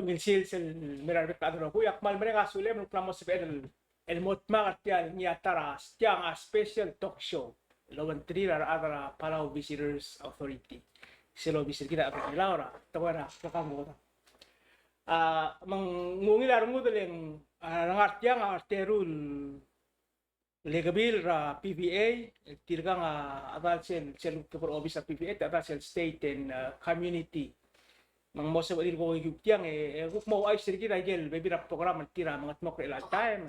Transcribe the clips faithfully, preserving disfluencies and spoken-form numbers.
Ungil sils el mei er a rebek el chad el rokui, ak kmal mereng a sulem el kuk mla mo sebeched el, el mo dmak er tia el ngii a ta er a, tiang a special talk show el obengterir a rechad er a Palau Visitors Authority. Sel obis er kid er a Belau er a tekoi er a klekangkodang. A, me ng ungil a rengud el ng, a, ngar tiang a reteru el lekebil er a P V A, el tirkang a, a chedal sel, sel kebor obis er a P V A, a chedal sel State and, uh, Community. Me ng mo sebechir el kokiu tiang, e, e kuk mo ouchais er kid a ikel bebil er a program el tir a mengedmokl er chelecha el taem.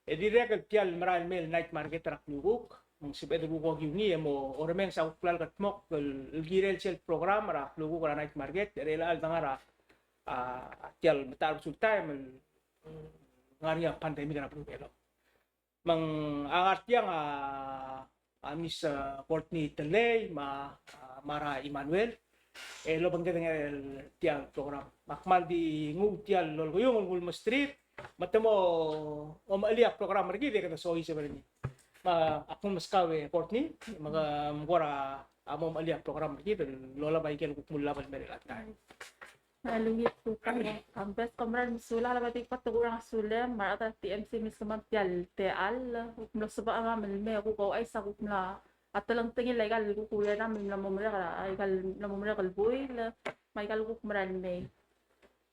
E dirrek el tia el merael mei el night market er a klukuk, me ng sebeched el kuk okiu ngii e mo orrenges a kuk bla lekedmokl el, el kirel sel program er a klukuk er a night market, er chelecha el dengar a, a, tia el metacherbesul taem el ngar er ngii a pandemic er a beluu er a Belau. Me ng ngar tiang a, a Miss, a, Courtney Telei, me a, a, Mara Emmanuel, el obengked er tia el program. Me ak kmal di nguu tia el lolekeiung el nguu el mesterir, me te mo omechelii a program er kid e kede soiseb er ngii. Me ak nguu el meskau e Courtney, me ke, me kora, a, mo omechelii a program er kid el olab a ikel kuk mla el mei er chelecha el taem. A, ungil sukang, a, bes, kom kmal mesulang, a lebo di kuk ta kurang a sulem, me a rechad er a T M C, me sel kemam tia el techall, kuk mlo sebechemam el mei, kuk ouchais a kuk mla, a telengtengil a ikal kuk ureram el mla mo merek, a ikal mla mo merek el buil, me a ikal kuk merael mei.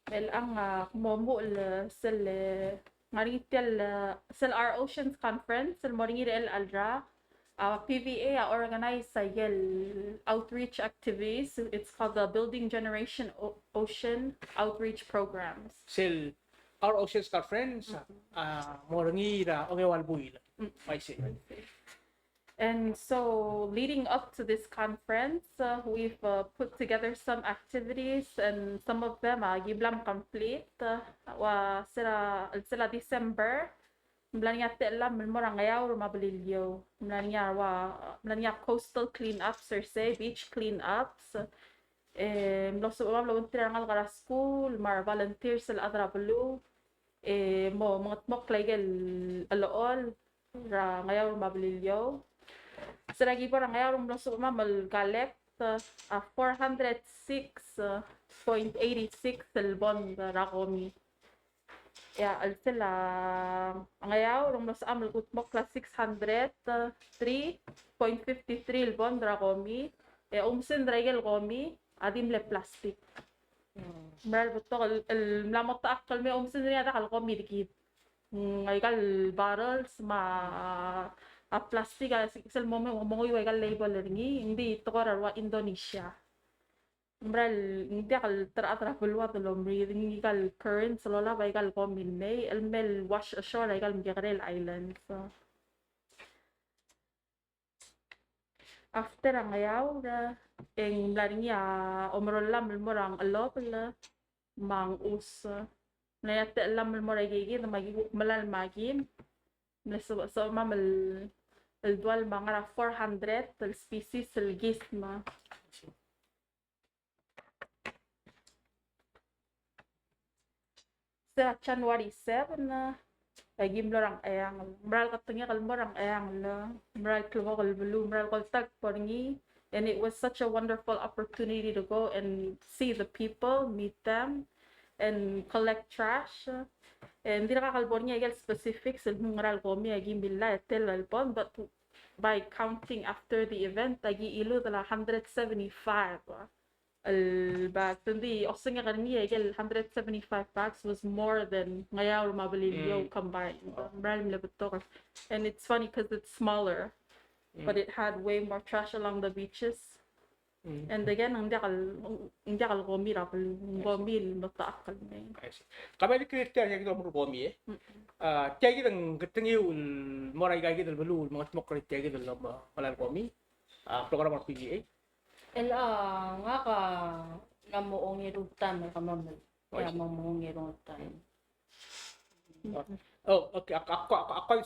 Me chelechang, a, kmo muchel sel, e, ngar er ngii tia el, e, sel Our Oceans Conference, el mo er ngii er chelecha el rak, a, P V A a organize a ikel outreach activities. It's called the Building Generation O-, Ocean Outreach Programs. Sel Our Oceans Conference, a, mo er ngii er a ongeua el buil. Mm. I see. And so, leading up to this conference, uh, we've, uh, put together some activities, and some of them, uh, ki bla mcomplete, uh, ua sel, sel December, ng mla er ngii a techellam el mo er a Ngeaur me a Beliliou. Ng mla er ngii a ua, ng mla er ngii a coastal cleanups, or say, beach cleanups. E mlo sebechemam el obengterir a rengalek er a skuul, me a re volunteers el chad er a beluu. E mo mengedmokl a ikel chelechol er a Ngeaur me a Beliliou. Sel ki bo er a Ngeaur, ng mlo sebechemam el collect, uh, a four hundred six point eighty six el bond er a komi. E a chelsel a Ngeaur, ng mlo sebechemam el kudmokl a six hundred three point fifty three el bond er a komi. E oumesingd er a ikel komi a di mle plastik. Mera el betok el, el mla mo techakl el mei, oumesingd er ngii a diak el komi er kid. Mm, aika el bottles me a, a plastik a sel mo, mo, mo menguiu aika el label er ngii, ng di tekoi er a rua Indonesia. Mera el, ng diak el ta er a rechad er a beluu a dolomriid, ng aika el currents el olab aika el komi el mei, el mei el wash ashore aika el mekekerei el islands. After a Ngeaur, e ng mla er ngii a omerollam el mo er a Ngelobel me a Ngchus. Ng mla er ngii a techellam el mo er a ikeikid me aki kuk melai me aki mle sebechemam el, el dual me a ngar er a four hundred el species el gism. Sel January seven, e aki mlo er a Ngcheangel. Mera el ketengek el mo er a Ngcheangel, mera el klebokel el beluu, mera el ko el ta el kbo er ngii. And it was such a wonderful opportunity to go and see the people, meet them, and collect trash. And ng dirkak el bo er ngii a ikel specifics el ngera el komi aki millai e tel el bond, but by counting after the event, aki iludel a hundred seventy-five el bags. Ng di osengek er ngii a ikel hundred seventy-five bags was more than Ngeaur me a Beliliou combined. Mera el mle betok. And it's funny 'cause it's smaller, but it had way more trash along the beaches. And again, ng diak el, ng diak el komi er a beluu, ng komi el mo techakl el mei. I see. Ka mle clear tia el, tia kid el mo er a komi, e? A, tia kid ng ketengiu el mo er aika kid el beluu el mengetmokl er tia kid el mo, melai el komi. A, program er a P V A. El, a, ngak a mla mo ongeru el taem el kemam el, ia, mo, mo ongeru el taem. Oh, okay. Ak, ak, ak, ak, ak,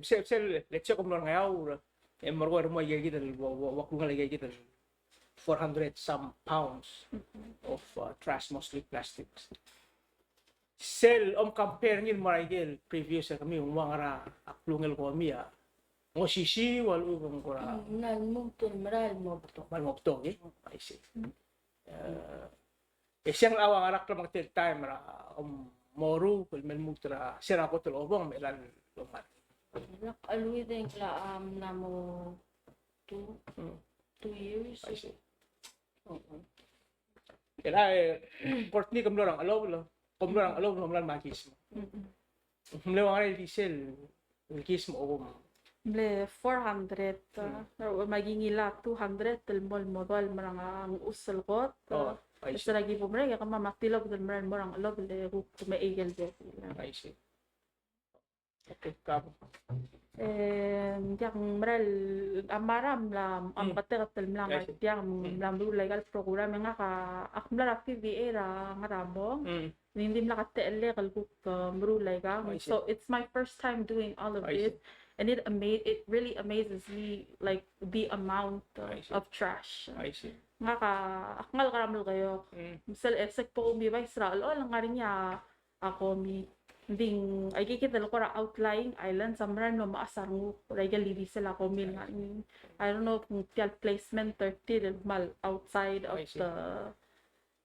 sel, sel, let's say, kom mlo er a Ngeaur, e merekong e mo aika kid el, ua, ua, ua klungel aika kid el four hundred some pounds of, uh, trash, mostly plastics. Sel om compare ngii el mo er a ikel previous er kemiu, ng ua ngera a klungel komi a ngosisiu a lechub e ng kora? Mm, ng mla lmuut el mera el mo betok. Mera el mo betok, e? I see. Uh, E se ng ua ngar er a klebangtel taem er a, um, moruul el me lmuut er a se er a kot el obong me chelecha el omad. Lak a lui deng la, um, mla mo two, two years. I see. Mm-mm. Chelecha e, Courtney, ke mlo er a Ngelobel, ke mlo er a Ngelobel, ke mla me a kism. Mm-mm. Mle ua ngar er a ildisel el kism a okum? Mle four hundred, uh, me aki ngilai a two hundred el mo el mo dual me er a Ngchus el kot. Oh, I see. E se er a ki bo merek e kemam a tilobed el merael el mo er a Ngelobel e kuk me a ikel bo. I see. Okay, kabo. E ng diak, ng merael a mera mla, a meketeket el mla ngar tiang, mla meruul aika el program e ngak a, ak mla er a P V A er a ngar er a mong. Ng di mla kuk techellek el kuk, uh, meruul aika. I see. So it's my first time doing all of this. I see. And it ama-, it really amazes me, like, the amount, uh, I see. Of trash. I see. Ngak a, ak ngalek er a Melekeok. Mm. Me sel e sel bo kumibai er a chelechol e ng ngar er ngii a komi. Ng di aike kid el kora outlying islands a merael el mlo mechas a renguk er aike el ildisel a komi el ngar er ngii. I don't know if tia el placement er tir el kmal outside of the,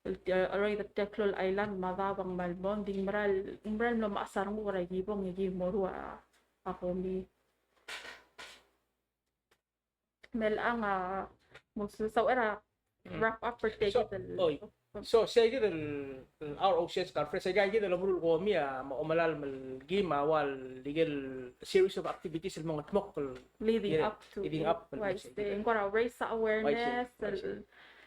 el tia, el tia el klou el island me a daob a ngmai el mo, ng di merael, merael el mlo mechas a renguk er aike el bong e aki mo ruul a komi. Me chelechang a mo soak er a wrap up er tia kid el. So, sei kid el, el Our Oceans Conference, sei kid el omeruul el komi a, me a omelalem el kim a ua el ikel series of activities el mengedmokl el leading up to. Leading up. Ng kora raise awareness, el,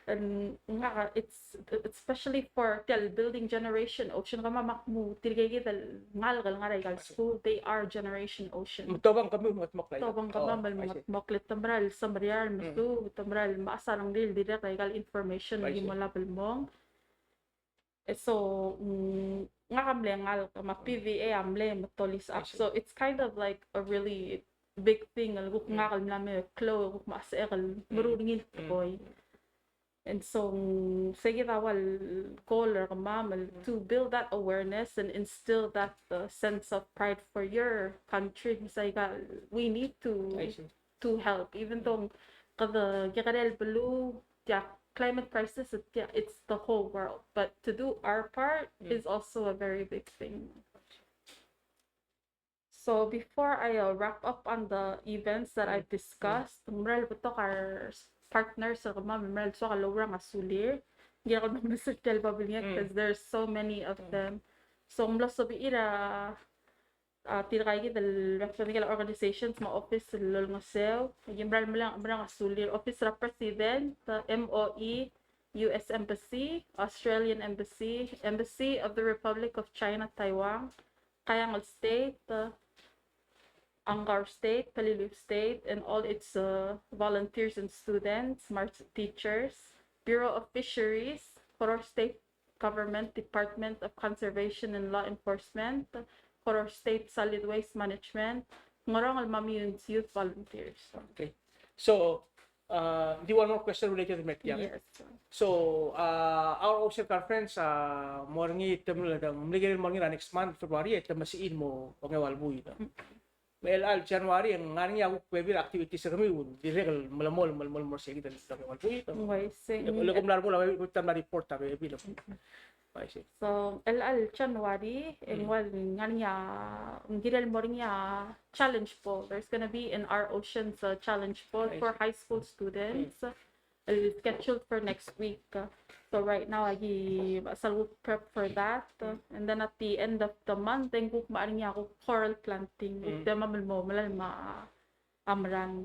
el, ngak a, it's, especially for tia el Building Generation Ocean, kemam a kmo tirke kid el ngalek el ngar er aika el school, they are Generation Ocean. Tobang kemam el mengedmokl. Tobang kemam el mengedmokl, te merael el semeriar el mesuub, te merael el mechas a rengrir el dirrek er aika el information el ki mo olab el mong. E so, mm, ngak a mle ngalek, me a P V A a mle me tolis up. So it's kind of like a really big thing el kuk ngak el mla me klou, kuk mechas a chelsel el meruul er ngii el tekoi. And so, mm, sei kid a ua el goal er kemam el to build that awareness and instill that, uh, sense of pride for your country. Sei kid, we need to, to help, even though kede kekerei el beluu, tia climate crisis, tia, it's the whole world. But to do our part is also a very big thing. So before I, uh, wrap up on the events that I've discussed, ng merael el betok a re partners er kemam el merael el soak el oureor a sulir. Ng kirel kemam el mesa er tia el babilngek, 'cause there's so many of them. So ng mlo sebechir a, a tirka kid el rechad er a organizations me a office el olengeseu. Aki merael el mereng, mereng a sulir, office er a president, uh, M O E, U S Embassy, Australian Embassy, Embassy of the Republic of China, Taiwan, Kayangel State, uh, Angaur State, Peleliu State, and all its, uh, volunteers and students, mar-, teachers, Bureau of Fisheries, Koror State Government, Department of Conservation and Law Enforcement, Koror State Solid Waste Management, Ngorongel Mamiun's youth volunteers. Okay. So, uh, di one more question related to Mektiang. Yes. So, uh, Our Ocean Conference, uh, mo er ngii te mle, te mle kirel mo er ngii er a next month, February, e te mesichii el mo ongeua el buil. Me chelecha el January, e ng ngar er ngii a kuk bebil er a activities er kemiu el dirrek el melemolem, melemolem, melemolem er se kid el ongeua el buil. Uaisei. E le kom mla remuul a bebil, kom mla report a bebil. Uaisei. So, chelecha el January, e ng ua el ngar er ngii a, ng kirel mo er ngii a challenge bowl. There's gonna be an Our Oceans, uh, challenge bowl for high school students. El scheduled for next week. So right now, aki sel kuk prep for that. And then at the end of the month, e ng kuk mla er ngii a kuk coral planting. Kuk te mla mo melalem a merang.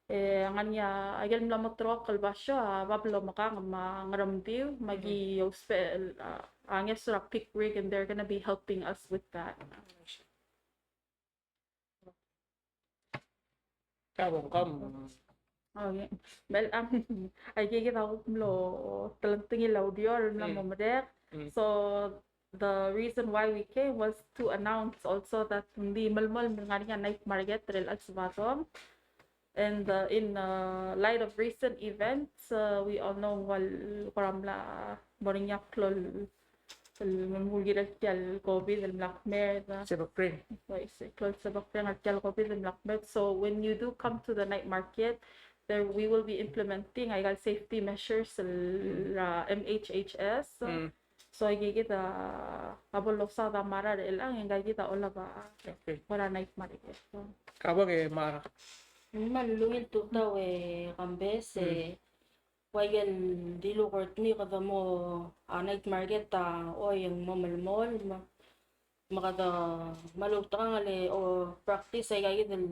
E ngar er ngii a, a ikel mla mo terrekokl el basio, a Babelomekang me a Ngeremdiu, me aki ousbech el, a, a ngeso er a Pig Rig, and they're gonna be helping us with that. Ka bong kam. Okay. Well, um, aike kid a kuk mlo telengtengil a ureor el mla mo merek. So the reason why we came was to announce also that ng di melemolem el ngar er ngii a night market er chelecha el Sabadong. And, uh, in, uh, light of recent events, uh, we all know ng ua el kora mla mo er ngii a klou el el mle kirel tia el COVID el mla kmerd. Sebekreng. Right, se-, klou el sebekreng er tia el COVID el mla kmerd. So when you do come to the night market, there we will be implementing aika el safety measures er a M H H S. Mm. So aika kid a bo losaod a mera er chelechang, e aika kid a olab a, okay, kora night market. So. Ka bo ke mera. Me a ungil tutau e Kambes, e, mm, ua ikel dilu er ngii kede mo a night market a, oi, e ng mo melemolem, me kede meluut el kmo ng le, o, practice aika kid el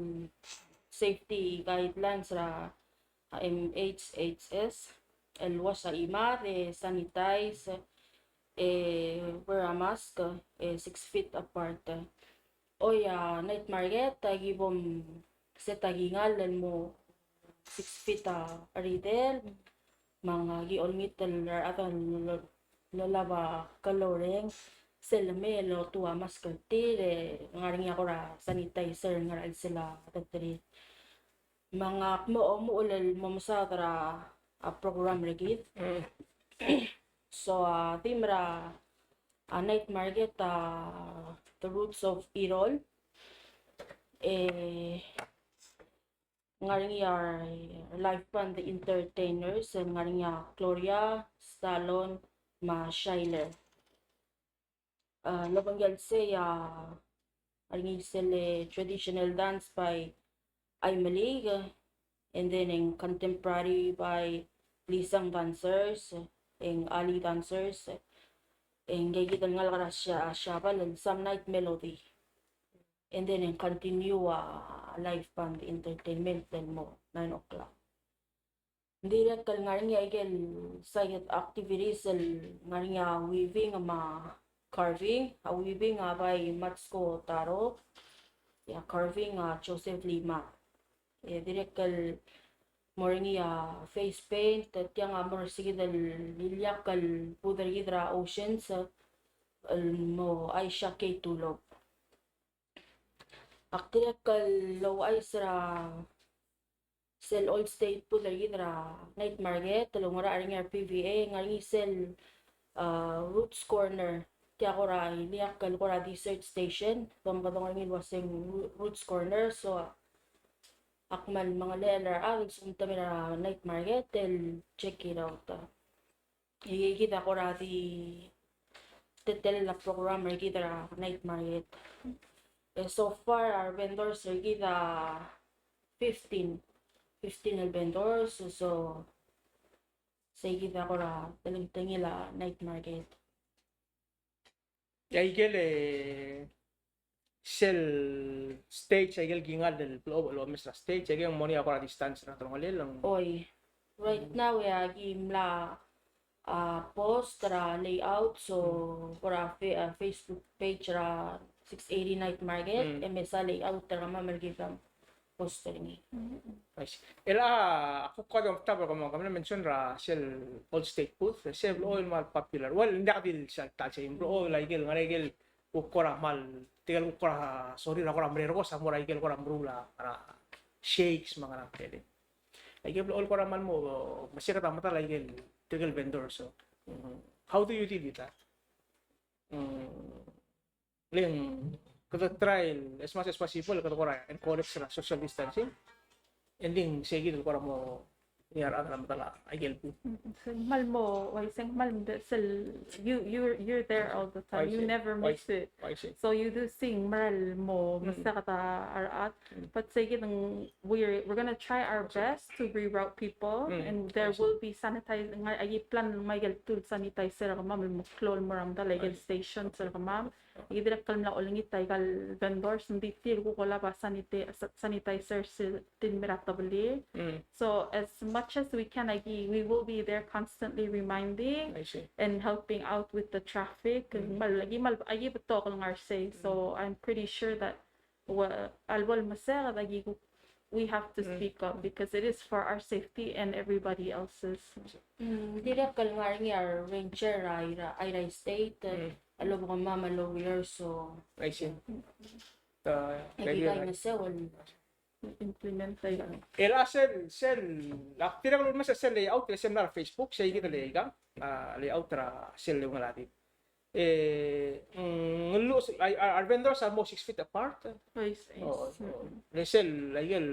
safety guidelines er a M H H S, el wash a chimad, e sanitize, e wear a mask, e six feet apart. Oi, a night market, aki bo mset a kingall el mo six feet a cheridel, me aki olengit el rechad el lo-, lolab a koloring, sel lemei el otuu a mask er tir, e ngar er ngii a kora sanitizer el ngar er a chelsel a deterir. Me ngak a mo omuchel el mo mesaod er a, a program er kid. Mm. So, a, theme er a, a night market, a, The Roots of It All. E, ngar er ngii a live band, The Entertainers, e ngar er ngii a Gloria, Stallone, me a Shyler. A, lobengkel sei a, ngar er ngii sel, e, traditional dance by Aimeliik, and then ng contemporary by Lisang Dancers, and Ali Dancers, and ngii kid el ngalek er a Sha-, Shabal el Some Night Melody. And then ng continue a live band entertainment el mo nine o'clock. Ng dirrek el ngar er ngii a ikel side activities el ngar er ngii a weaving me a carving, a weaving a by Matsuko Taro, e a carving a Joseph Lima. E dirrek el mo er ngii a face paint, e tiang a mo er se kid el ileakl el booth er kid er a Oceans, el mo Aisha K. Tulop. Ak dirrek el ouchais er a sel All State Booth er kid er a night market, el oungerachel er ngii a re P V A, ngar er ngii sel, a, Roots Corner, tia kora ileakl el kora dessert station, dom kedong er ngii el uaseng Ro-, Roots Corner, so, a kmal mengelechel er a rechad el sometemel er a night market, el check it out. E kid a kora di teletelel a program er kid er a night market. E so far a re vendors er kid a fifteen, fifteen el vendors, so sei kid a kora telengtengil a night market. E a ikel, e, sel stage, a ikel kingall el blechoel el omes er a stage, a ikel ng mo er ngii a kora distance er a delongelel? Oi. Right now, e aki mla, a, post er a layout, so, kora fe-, a, Facebook page er a six eighty Night Market, e mesa layout er kemam el kid a post er ngii. I see. El a, a kuk kora di omtab er kemam, kemam a mention er a sel All State Booth, e sel blechoel el kmal popular. Well, ng diak di sel ta el sei, blechoel a ikel, ngar er a ikel kuk kora kmal, tirkel kuk kora sorir a kora merek er kos a mo er a ikel kora meruul a, a shakes me a ngerang, tele. A ikel blechoel kora kmal mo, me se kede medal a ikel, tirkel vendor, so. Mm. How do you deal with that? Mm. Le ng kede try as much as possible, kede kora encourage er a social distancing. E ng di sei kid el kora mo, ia, er a, er a medal a ikel booth. Mm, se ng kmal mo, uaisei, ng kmal mo, sel, you, you're, you're there all the time. You never miss it. I see. So you do see ng meral mo, mm, meseked a rechad. Mm. But sei kid ng, we're, we're gonna try our best to reroute people, mm, and there will be sanitize-, ng, a plan me a ikel tool sanitizer er kemam el mo klou el mo er a medal a ikel stations er kemam. E dirrek el mla olengit a ikal vendors, ng di tir kuk olab a sanita-, sa-, sanitizer er tir el mei er a teblir. Mm. So as much as we can, aki, we will be there constantly reminding, I see, and helping out with the traffic. Mm. Kmal, aki, kmal, aki betok el ngar sei. So, mm, I'm pretty sure that ua, a lebo el meseked, aki kuk we have to, mm, speak up because it is for our safety and everybody else's. Mm, dirrek el ngar er ngii a ranger er a, er a, er a state, mm, a lebo kemam a lawyer, so. I see. Uh, aki kmal mesa el implement er a. El a sel, sel, a dirrek el mesa sel layout, sel mla er a Facebook, sei kid el ikang, a, layout er a sel leungeladib. E, mm, ng lluches, a, a, our vendors are more six feet apart. I see. Oh, oh. Le sel, a ikel,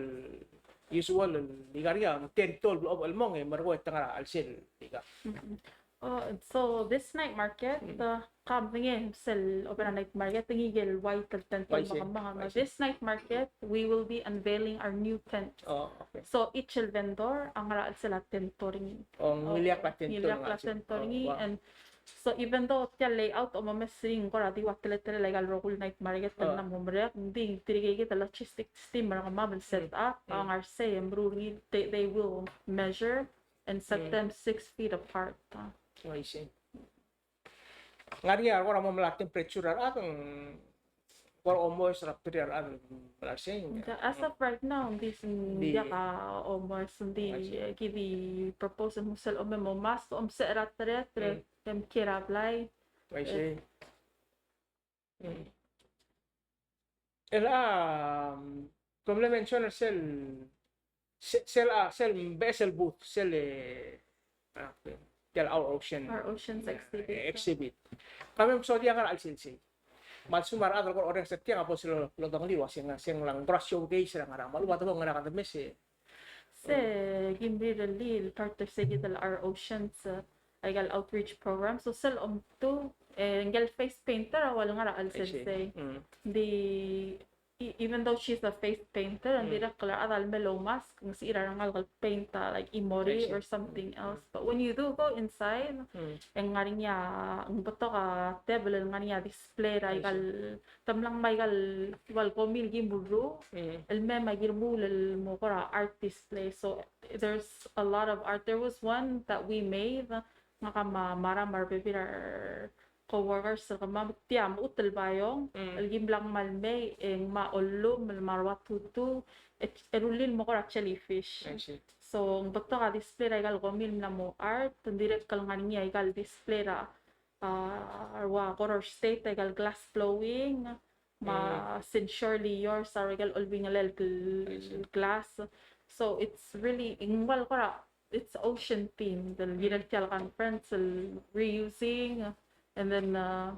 usual el ikal ngar er ngii a ten tol el mong e merekong e te ngar er a chelsel ikal. Mm-mm. Oh, so this night market, uh, ka medengei sel open night market, ngii el white el tent el mong. This night market, we will be unveiling our new tent. Oh, okay. So each el vendor a ngar er a chelsel a tent er ngii. Oh, ng ileakl a tent er ngii. Ileakl a tent er ngii, and so even though tia el layout a omes er ngii ng kora di ua teletelel a ikal rokui el night market el mla mo merek, ng di tirke el logistics team er kemam el set up, a ngar sei e meruul er ngii, they, they will measure and set them six feet apart. Oh, I see. Ngar er ngii a kora mo melai a temperature er a rechad, kora omes er a period er a rechad el melai sei. As of right now, ng di, ng diak a omes, ng di, ki di propose el mo sel omei mo mask, omsech er a tereter, e mkiei er a blai. I see. Mm. El a, um, kom mle mention er sel, se-, sel, a, sel beches el booth, sel, e, a, tia el Our Ocean, Our Oceans, e, exhibit. Exhibit. Ka mei msodii a ngar er a chelsel sei. Me a lsekum a rechad el kora orrenges er tiang a bo lsel lodengelii el ua se ng, se ng ngar er a showcase er a ngar er a, me a lechub a debo ngar er a Ked Mes e Se kim rirellii el part er se kid el Our Oceans, e, aika el outreach program. So sel omtuu, e, ngike el face painter a ua el ngar er a chelsel sei. Ng di, e-, even though she's a face painter, ng dirrek el a rechad a leme el oumask, ng sebechir a rengalek el paint a, like, imori or something else. But when you do go inside, e ng ngar er ngii a, ng betok a table el ngar er ngii a display er aika el te mla ngmai aika el ua el komi el kim urruul, el mei me a ki remuul el mo kora art display. So there's a lot of art. There was one that we made, ngak me a Mara me a rebebil er a co-workers er kemam, tia a mechut el baiong el kim bla ngmai el mei, e ngmai a ollum el mei a ua tutu, e, e rullii el mo kora jellyfish. So ng betok a display er aika el komi el mla mo art, ng dirrek el ngar er ngii aika el display er a a, ua Koror State, aika el glass blowing, me a Sincerely Yours, a aika el olbiil el glass. So it's really, ng ua el kora, it's ocean themed, el kirel tia el conference, el reusing, and then, uh,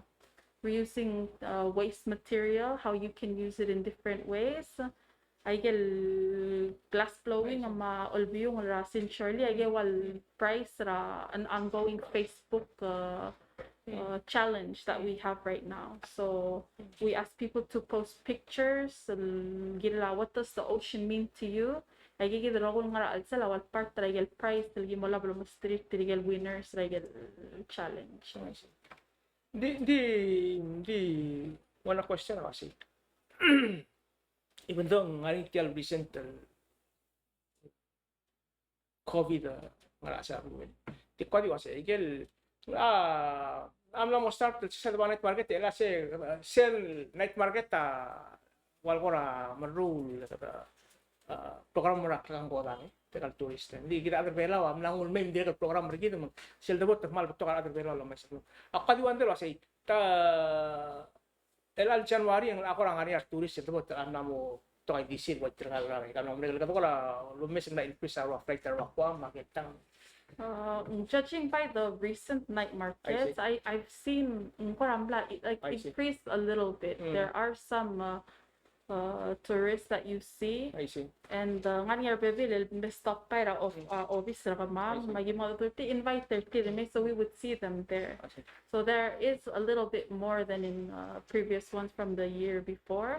reusing, uh, waste material, how you can use it in different ways. Aike el glass blowing me a olbiil er a Sincerely, aike ua el prize er a an ongoing Facebook, uh, uh, challenge that we have right now. So we ask people to post pictures, el kirel a what does the ocean mean to you? Aike kid el rokui el ngar er a chelsel a ua el part er aike el prize el kim olab el omesterir tirke el winners er aike el challenge. Di, di, di, one question a ua sei. Even though ng ngar er ngii tia el recent el COVID, e, ngar er a chelsel a buil. Di ko di ua sei, ikel, a, a mla mo start el sel night market, el a se, sel night market a ua el kora meruul, a, program er a klekangkodang, e, tirke el tourist. Ng di kid a rechad er a Belau a mla nguu el mei me ng dirrek el program er kid, me sel debo te kmal betok a rechad er a Belau el omes. A ko di ua ng di ua sei, ta, el chelecha el January e ng kora ngar er ngii a retourist el debo te mla mo betok a ildisir el ua tirka el ngar er a, ka mla mo merek el kede kora lomes e mla increase a rua freight er a rua Guam me a Guam. Uh, judging by the recent night markets, I, I've seen ng kora mla, like, increase a little bit. There are some, uh, uh, tourists that you see. And, uh, ngar er ngii a rebebil el mle stop by er a of-, uh, office er kemam, me ki mo, te invite er tir el mei, so we would see them there. So there is a little bit more than in, uh, previous ones from the year before.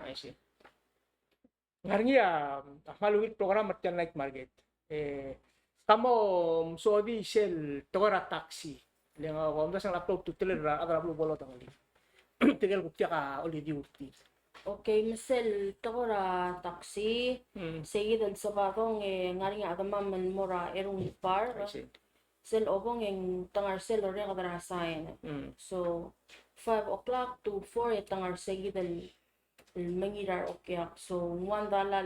Ngar er ngii a, a kmal ungil program er tia el night market. E, ka mo msodii sel tekoi er a taxi. Le ng, a, omdasu e ng upload to tele er a rechad er a beluu bo lodengelii. Tirke el kuk diak a olidiu er tir. Okay, me sel tekoi er a taxi, se kid el Sabadong e ng ngar er ngii a chedemam el mo er a Erung Park. Sel obong e ng te ngar sel orreked er a sign. So, five o'clock to four e te ngar se kid el el mengiil er a okiak. So, one dollar,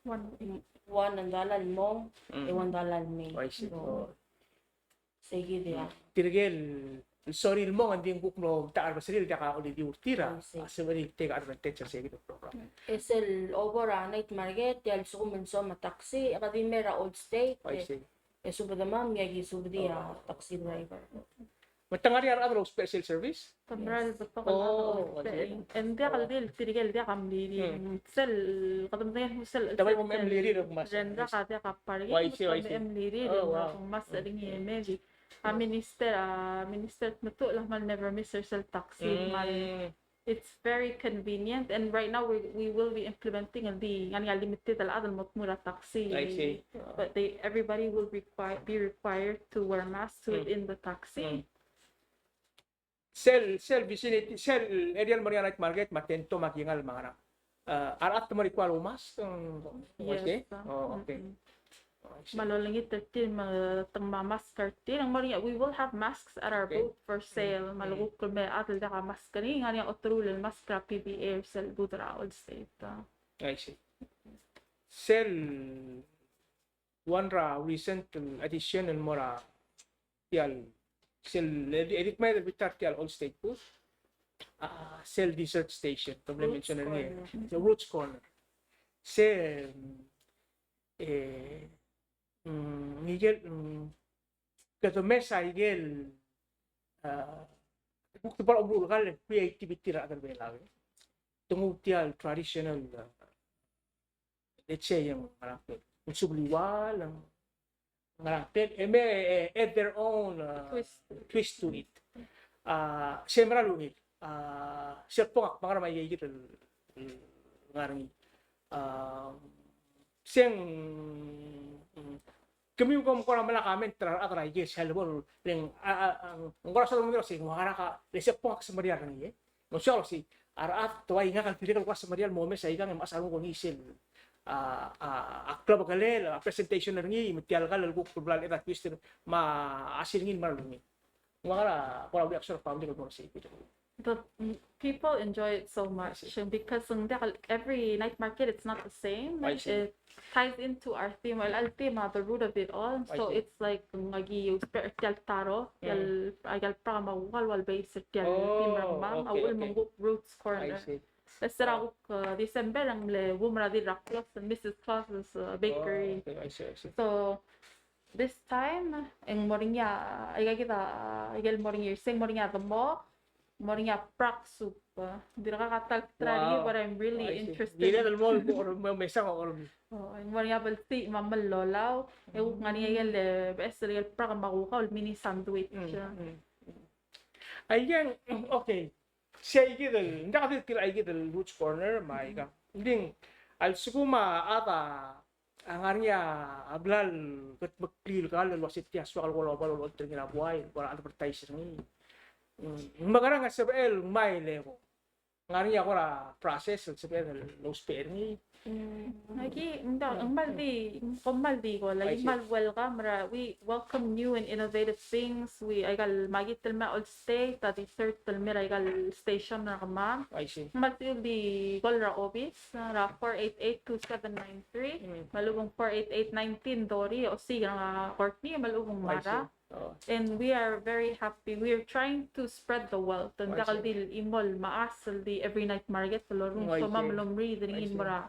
one, one dollar el mong, e one dollar el mei. Oh, I see. So, se kid a. Tirke el sorir el mong, ng di kuk mlo ta er a beserir, diak a olidiu er tir a. I see. A sebechir el take advantage er se kid el program. E sel obo er a night market, tia el lsekum ng soam a taxi, e ke di mei er a Old State, e subedemam, e aki subedii a taxi driver. Me te ngar er ngii a rechad el ousbech er sel service? Te mera el betok el chad el ousbech. Oh, okay. E ng diak el di el tirke el diak a mlirir. Sel, kede medengei el sel, te bai mo mlirir el mas. Ng diak a diak a parking, oh, I see, I see, te mlirir, oh, wow, mas er ngii e mei. A minister, a minister Tmetuchl a kmal never miss er sel taxi, kmal. It's very convenient, and right now we, we will be implementing el di ngar er ngii a limited el chad el mo tmuu er a taxi. I see. But they, everybody will require, be required to wear masks within the taxi. Sel, sel vicinity, sel area el mo er ngii a night market, me a tento me a kingal me a ngerang. Uh, a rechad te mo require el oumask? Yes, okay. Oh, okay. Me a lolengit er tir me te ngmai a mask er tir, ng mo er ngii, we will have masks at our booth for sale. Me a lekuk el mei a chad el diak a mask er ngii, ng ngar er ngii a oteruul el mask er a P V A er sel booth er a Allstate. I see. Sel one er a recent addition el mo er a tia el, sel, e di, e di kmai el bita er tia el Allstate booth, a, sel dessert station, te mle mention er ngii, sel Roots Corner. Se, e, mm, ngike el, mm, kede mesa ikel, a, kuk te bo el omeruul el creativity er a rechad er a Belau. Te nguu tia el traditional, a, let's say, ng ngerang, ng subliual, ng ngerang, e me, e, add their own, uh, twist, twist to it. Uh, se mera el ungil. Uh, se el kbo ngak me a ngar er a Maikeit el, el ngar er ngii. Uh, se ng, mm, kemiu kom kora mla comment er a rechad er a Maikeit, se el bo el, le ng, a, a, a, ng kora soal el mo er sei, ng ua ngera ka, le se el kbo ngak semeriar er ngii, e. Ng soal sei, a rechad te ua ngak el dirrek el kora semeriar el mo omes aikang e mechas a renguk er ngii sel, a, a, a klebekelel, a presentation er ngii, me tia el kall el kuk bla el add a twist me a sel ngii el mera el ungil. Ng ua ngera kora uriul a sort of public el mo er sei. The, mm, people enjoy it so much, and because ng diak el, every night market, it's not the same. I see. It ties into our theme. Well, el theme, uh, the root of it all. So it's like, mm, aki ousbech er tia el taro, tia el, a, tia el program a ua el base er tia el theme er kemam, a uchul me ng kuk Roots Corner. I see. E se er a kuk, uh, December e ng mle bo er a di er a Claus, Missus Claus's, uh, Bakery. Oh, okay, I see, I see. So this time e ng mo er ngii a, aika kid a, aike el mo er ngii er sei, ng mo er ngii a demo, mo er ngii a prak soup. Dirkak a ta el kmo er ngii, but I'm really interested. Dirrek el mo, mo, mo mesang a kora. Oh, mo er ngii a bltiich me a mellolau, e kuk ngar er ngii a ikel, e, beches el ikel prak me a kukau el mini sandwich. Mm, mm, mm. Aikang, okay. Se aikid el, ng diak di tir aikid el Roots Corner, me aikang. Ng di, a lsekum a chad a a ngar er ngii a bla el kedmeklii el kall el uasei tia soak el kora oba el olecholt er ngii er a buai, kora advertise er ngii. Mm, ng mekerang a sebechel el ngmai el eko? Ngar er ngii a kora process el sebechel el ousbech er ngii? Mm, aki, ng diak, ng kmal di, ng kmal di ko, like, I see. Ng kmal welcome er a, we welcome new and innovative things. We, aika el makit el mei a Allstate, a dessert el mei er aika el station er kemam. I see. Ng kmal di, di call er a obis er a four eight eight two seven nine three, mm, me a lechub e ng four eight eight nineteen thirty, osiik er a Courtney, me a lechub e ng Mara. I see. Oh. And we are very happy. We are trying to spread the wealth. Ng diak el di el chimo el mechas el di every night market el orrenges, so me a mlo meriid er ngii el mo er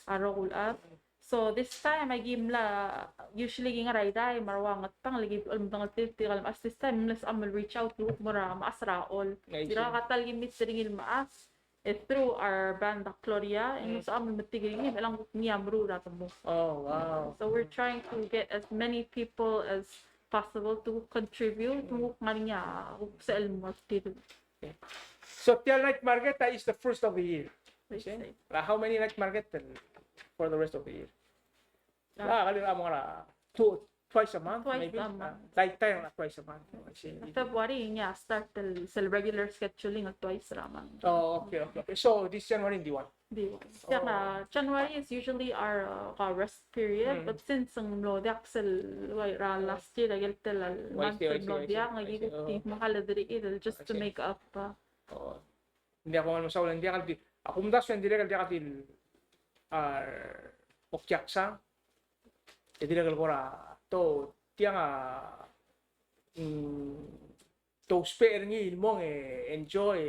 a rokui el chad. So this time, aki mla, usually ki ngar er a Irrai me a Ngetbang, le ki blechoel medengelterir tirka el mechas. This time, mla sebecham el reach out el kuk mo er a mechas er a Choll. Dirkak a ta el ki meet er ngii el mechas. E through our band, a Gloria, e ng sebecham el metik er ngii, me chelechang kuk ngii a meruul er a demo. Oh, wow. So we're trying to get as many people as possible to contribute, me kuk ngar er ngii a kuk sel mo er tir. Okay. So, tia el night market, that is the first of the year. They say. Like, how many night market then for the rest of the year? Ah. Ah, kali a mo er a two, twice a month, maybe? Twice a month. Ah, tai, tai, twice a month. I see. February, yeah, start el, sel regular scheduling el twice er a month. Oh, okay, okay, okay. So, this January, di one? Di one. Oh. Diak, uh, January is usually our, uh, our rest period, mm, but since ng mlo diak sel, ua, er a last year, aike el tel el month el mlo diak, ng aki kuk di mekall er tir el just to make up, uh. Oh. Ng diak, kmal mesaul, ng diak el di, a kumdasu e ng dirrek el diak di, a, okiaksang, e dirrek el kora, to, tiang a, mm, to ousbech er ngii el mong e enjoy,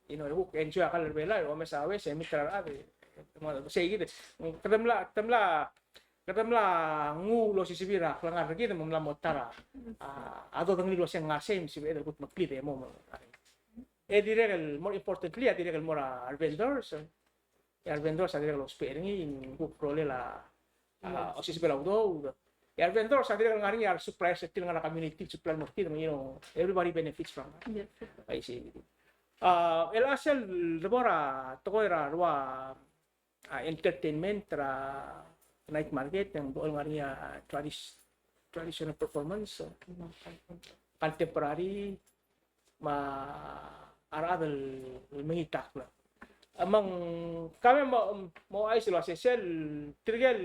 you know, e kuk enjoy a kall er Belau, e omes a ues, e meet er a rechad, e, e, mo, sei kid, kede mla, te mla, Kede mla nguu el osisebii er a klengar er kid me ng mla mo ta er a, a, a dodengelii el uasei ng ngar sei me sebeched el kudmeklii e mo, mo. E dirrek el more importantly, a dirrek el mo er a re vendors, e a re vendors a dirrek el ousbech er ngii, ng kuk rolel a, a, osisebii er a udoud. E a re vendors a dirrek el ngar er ngii a re suppliers er tir el ngar er a community, supplier el mo er tir, you know, everybody benefits from that. Yes. I see. A, el a sel debo er a tekoi er a rua, a, entertainment er a night market, e ng bo el ngar er ngii a tradis-, traditional performance, contemporary, me a rechad el mengitakl. Me ng kemam a mo, mo ouchais el uasei sel tirke el,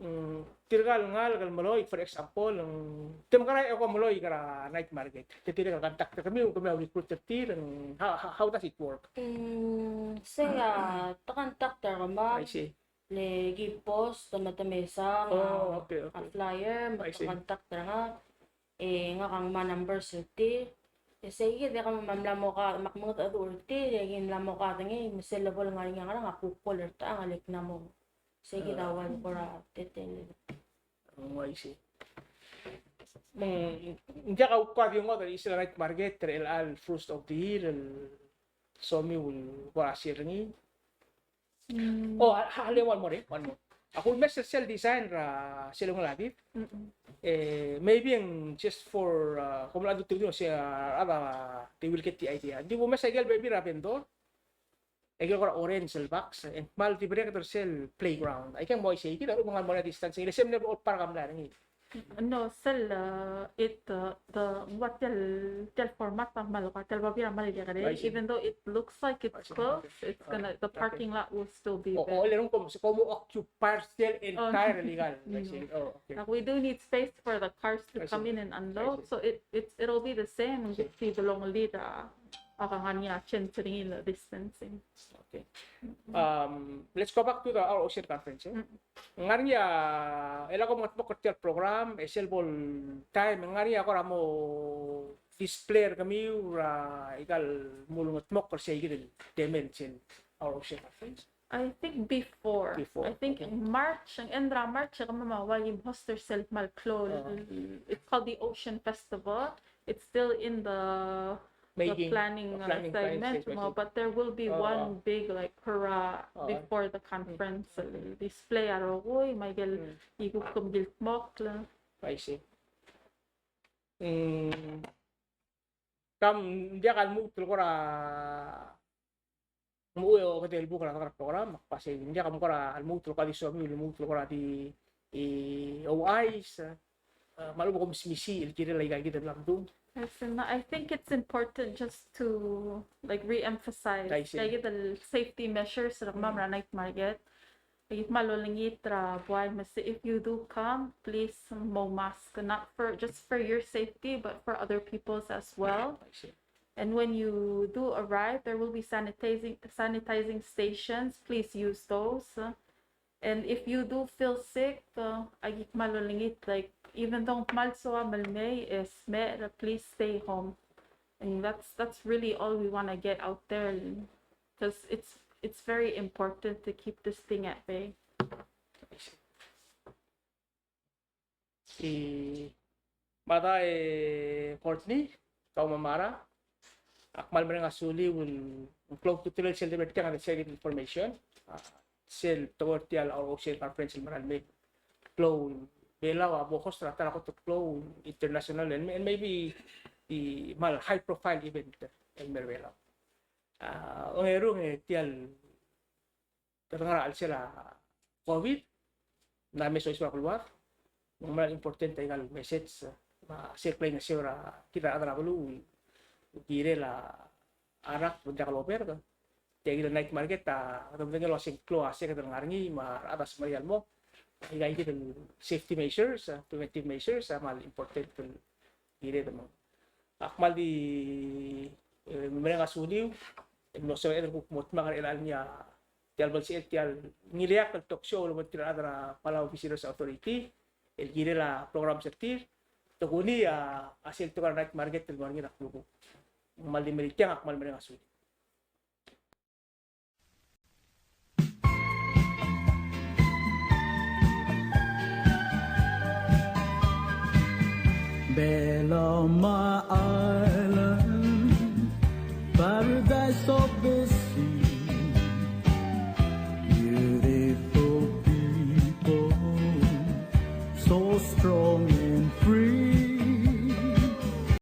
mm, tirka el ngalek el meloi, for example, ng, te mekera e ko meloik er a night market, te dirrek el contact er kemiu, kemiu a recruit er tir, ng, how, how, how does it work? Mm, sei a, te contact er kemam. I see. Le ki post, me te mesa, me a, oh, okay, okay, a flyer, me te, I see, contact er ngak. E ngak a nguu a number er tir. E sei kid e kemam a mla mo ka, me ak mengedecheduch er tir, e ki mla mo kadengei, me sel lebo el ngar er ngii a ngerang, ak kuk call er tiang, e le ki mla mo. Sei kid a ua el kora teletelel. Oh, I see. Me ng, ng diak a kuk di ngodech er a isel a night market er chelecha el first of the year el somiu el kora share er ngii. Mm. Oh, a, a, one more, eh, one more. Ak ulemes er sel design er a sel ungil a dib. Mm-mm. Eh, maybe ng just for, uh, kom mla dmu el uasei, uh, a, a, they will get the idea. Di bo mes a ikel bebil er a vendor, e ikel kora orange el box, e ng kmal di dirrek er sel playground. Aikang mo isei kid a lechub e ng ngar er ngii a distancing. Le sel mle ballpark a mla er ngii. No, sel, uh, it, uh, the, what tel, tel format a kmal, tel babier a kmal kekerei, I see, even though it looks like it's, I see, closed, okay, it's gonna, okay, the parking lot will still be there. Oh, oh, le rung kom, so kom occupy sel entire el ikal. I see. No. Oh, okay. Like, we do need space for the cars to, I see, come in and unload, I see, so it, it's, it'll be the same, I see, just be the long lead, uh, a ngar er ngii a change er ngii el distancing. Okay. Um, let's go back to the Our Ocean Conference, eh? Mm. Ng ngar er ngii a, el a kom mengedmokl er tia el program, e sel bo el taem, ng ngar er ngii a kora mo display er kemiu er a ikal mo mengedmokl er sei kid el temel sel Our Ocean Conference? I think before. Before, okay. I think in March, ng end er a March, e kemam a ua kim host er sel kmal klou, uh, it's called the Ocean Festival. It's still in the, the making, planning, uh, planning, planning segment, stage, mo, okay, but there will be, oh, one, oh, big, like, hurrah, oh, before the conference, mm, uh, display a rokui, me a ikel, mm, ikuk kom kildmokl. I see. Mm, kam diak a lmuut el kora mo okedei el buk er a program, me ak uasei ng diak a kora lmuut el kora di somiu, lmuut el kora di, e, ouchais, e, me a lechub e kom smisichii el kirel aika kid el bla mdung. Yes, and I think it's important just to, like, re-emphasize, I see, like, the safety measures er kemam er a night market. Aki kmal olengit er a buai me se, if you do come, please mo mask, not for, just for your safety, but for other people's as well. I see. And when you do arrive, there will be sanitizing, sanitizing stations. Please use those. And if you do feel sick, uh, aki kmal olengit, like, even though ng kmal soam el mei, e smecher, please stay home. And that's, that's really all we wanna get out there, because it's, it's very important to keep this thing at bay. I see. E, mada, e, Courtney, kau me a Mara, ak kmal mereng a suliu el klou a ultutelel sel debo er tiang el share el information. A, sel tekoi er tia el Our Ocean Conference el mera el mei. Klou el Belau a bo host er a ta er a kot el klou el international and, and maybe the kmal high profile event el mei er a Belau. A, ongerung e tia el te ngar er a chelsel a COVID, ng mla me soiseb er a beluad, ng mera el important aika el message, me a sel klou el ngeseu er kid a rechad er a beluu el kirel a rak me ng diak loberk. Tia kid el night market a, a medengei el uasei ng klou a seked el ngar er ngii, me a rechad a semeriar el mo, aika kid el safety measures, preventive measures, a kmal important el kirel el mo. Ak kmal di, e, mereng a suliu, e mlo sebeched el kuk mo dmak er chelecha el ngii a tia el belsechel tia el Ngileakl el talk show el mo er tir a rechad er a Palau Visitors Authority, el kirel a programs er tir, te kuk ngii a, a sel tekoi er a night market el mo er ngii er a klukuk. Kmal di mei er tiang, ak kmal mereng a suliu. Beloma Island, paradise of the sea. Beautiful people, so strong and free.